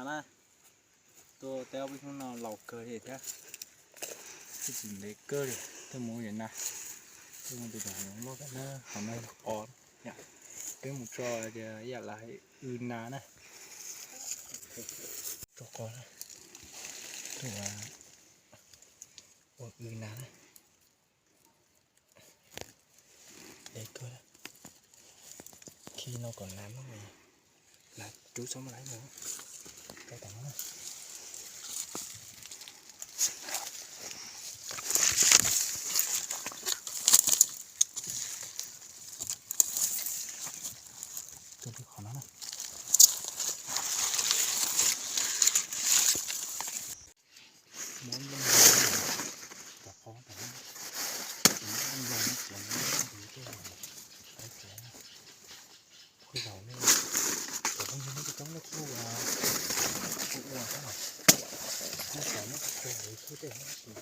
Tuaj teb ob peb hnub no laus kawg li thiab, twb tsis ntev kawg li. Tuaj mus ua yam na, tuaj mus tus tom loj tam na, qhov no yog qos, peb mus tso tias ib yam li w nas na, tso qos na, tuaj ua w nas na. Dev kawg, khi no kom nas mog, nas rub txhob muaj laib no, rau tom no na. Rau qhov no na. Muab nplooj, cov qos, nplooj no txiav, tej qhov zaum ne, cov phooj ywg nej cov coob nej kuj, kuj ua thiab, nej xav muab tso kuv kuj tej, kuv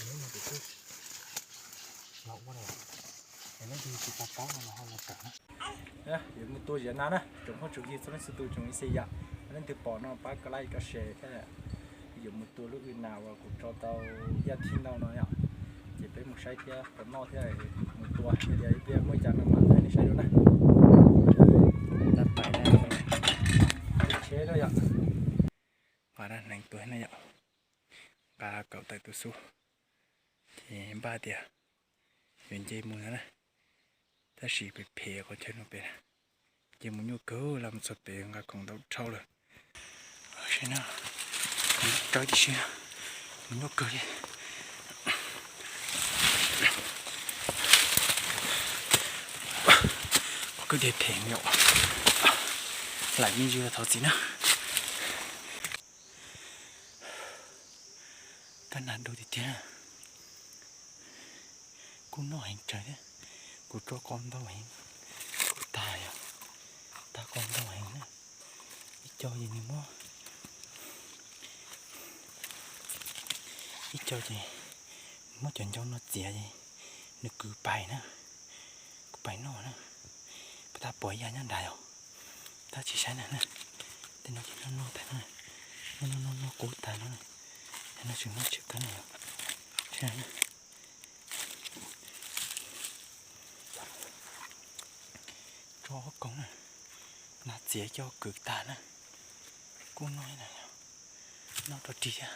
hnub no kuv kuj los ua lawm, es leej twg tsis tau paub no los ho los kawm na. Yuav mus tua ziav nas na, tsoom phooj tsoom ywg txhua leej txhua tus tsoom ib xis yam, leej twg pom no pab like rau share thiab. Yuav mus tua lub w nas uas kuv tso tau ib yam thib ntau no yom. Ces peb mus saib thiab puas noj thiab mus tua, tias ib pliag muaj cas no mam thaij nej saib dua na. Tab pais na, tsheb na yom. Nqa dab hneev tuaj na yom, nqa kaum tawm tus xub, ces npaj tias yuav nce mus no na. Tab sis phem phem qhov chaw no pem na, nce mus nyuaj kawg, los mus txog pem nqa khoom ntau dhau lawm. Saib na, khoom ntau tib si, mus nyuaj kawg li. Qhov kwj deg phem yom, laim me ntsis los thov txim na. Kab nas du tiag tiag, kuj noj heev tsawv thiab. Kuv tso qos ntau heev, kuj tag yom, tag qos ntau heev na. Ib co ces nws muab, ib co ces nws muab cov ncau no txiav ces nws kwv pais na, kwv pais noj na. Puas tau pom ib yam nyob nrad yom, tab sis saib na, tej no ces noj noj tag na, noj noj noj qub tag no, no tseem noj tshiab kawg na yom. Tso ob koog na, nas txiav coj kwv tag na, kuj noj ib na, noj rau rig thiab.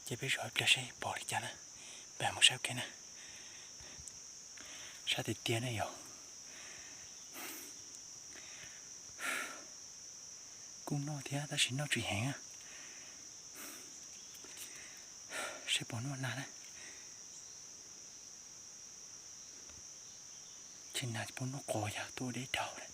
Ces peb zov ib pliag seb pom li cas na, peb mus saib ua ke na. Sab tiag tiag ne yom. Kuj noj thiab tab sis noj tsis heev. Seb puas noj nas na. Tsis nas puas noj qos yog tuaj deb dhau na.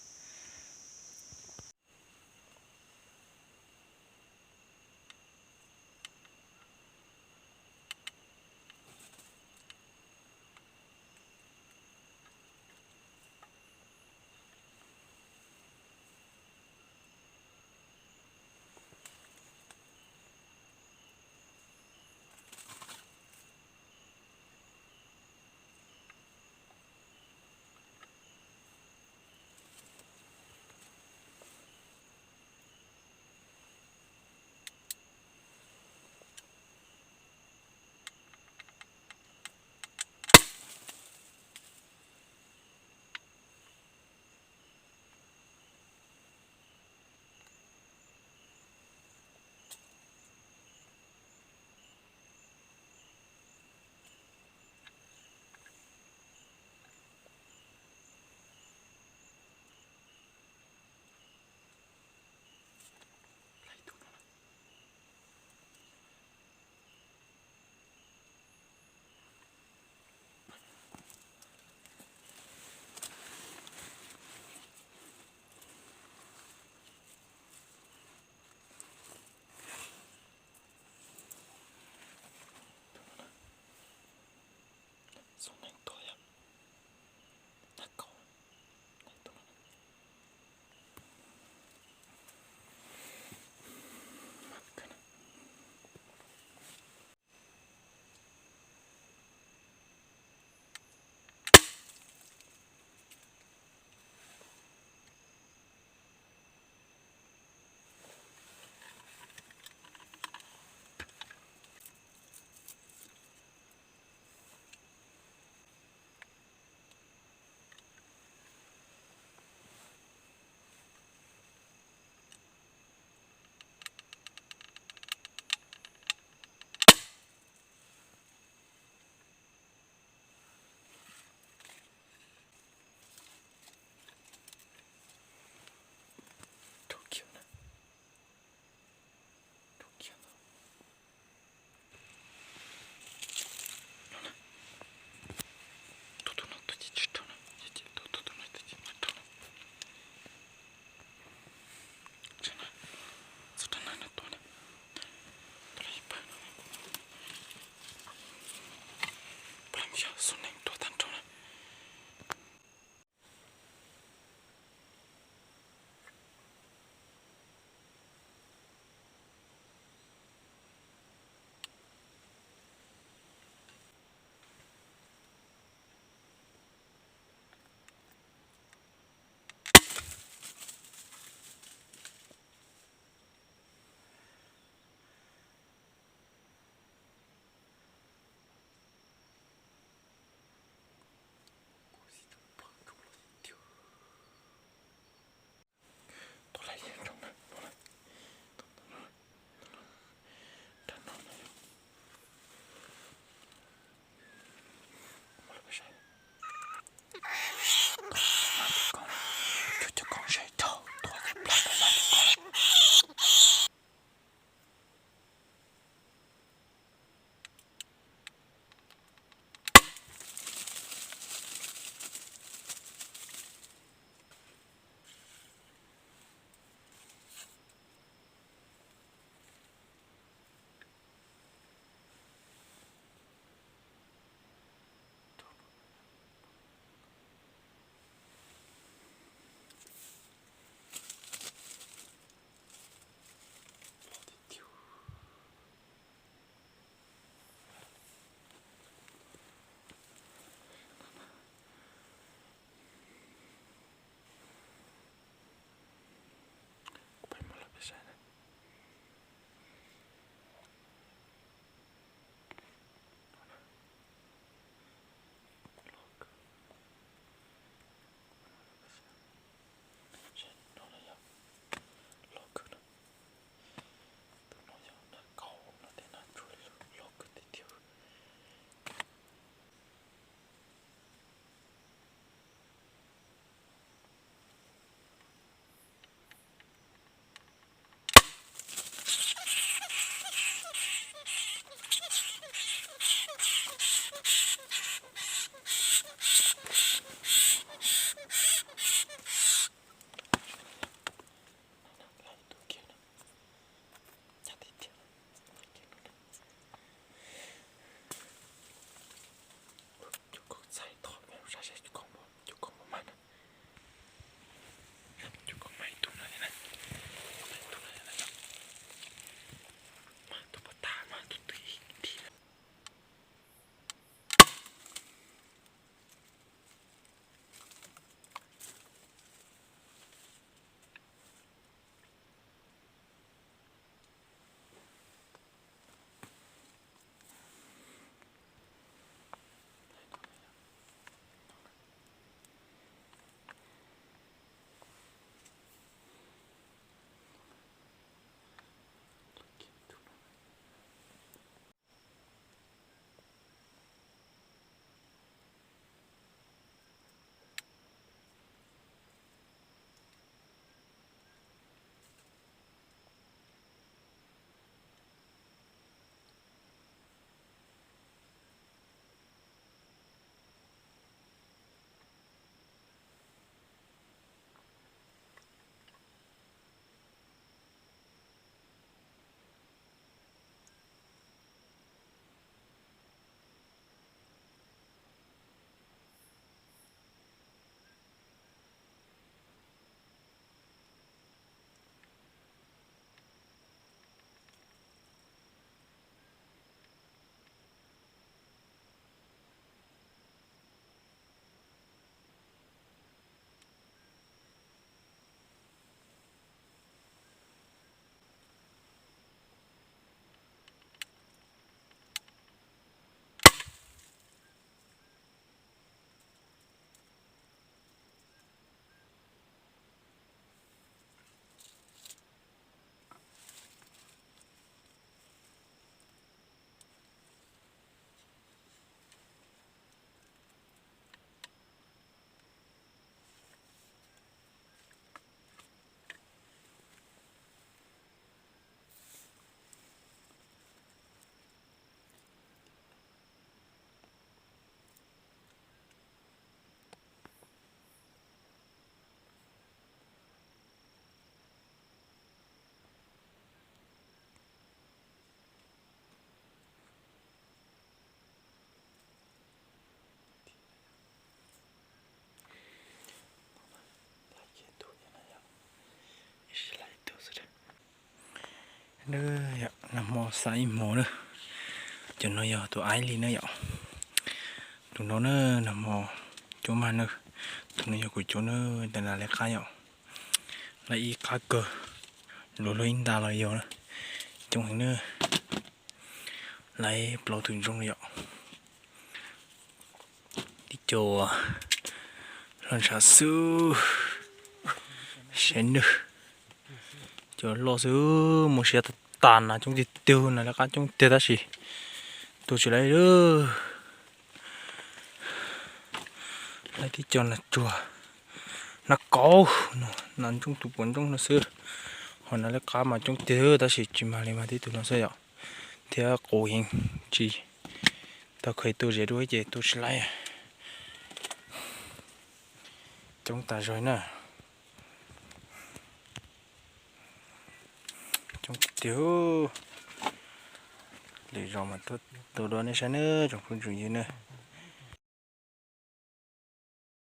Nag hmo xa ib hmo na, cov no yog tus aib li na yom. Tus no na, nag hmo cuab mag na, tus no yog kuv cuab na, ntawm no lawv qab yom. Lawv ib qab kawg, luag luag ib nta los yog na, coob heev na. Lawv plaub tus ntsoog yom. Tib co los ntshav xwb, saib nawb. Cov loj xwb, muaj siab tag tag na, coob tiag tiag na, lawv qab coob tiag tab sis tua tsis laib li. Lawv tib co nas tsuag, nas kauv no, nas ntsooj tus puav ntsooj no xwb. Ho nas lawv qab mas coob tiag tab sis tsis mag li, mag tib tug no xwb yom. Thiab qus heev, tsis tau kheev tua zes dua ces tua tsis laib. Coob tas zog na. Coob tiag tiag. Lwm zaus mas tuaj tua dua nej saib nawb tsoom phooj tsoom ywg na.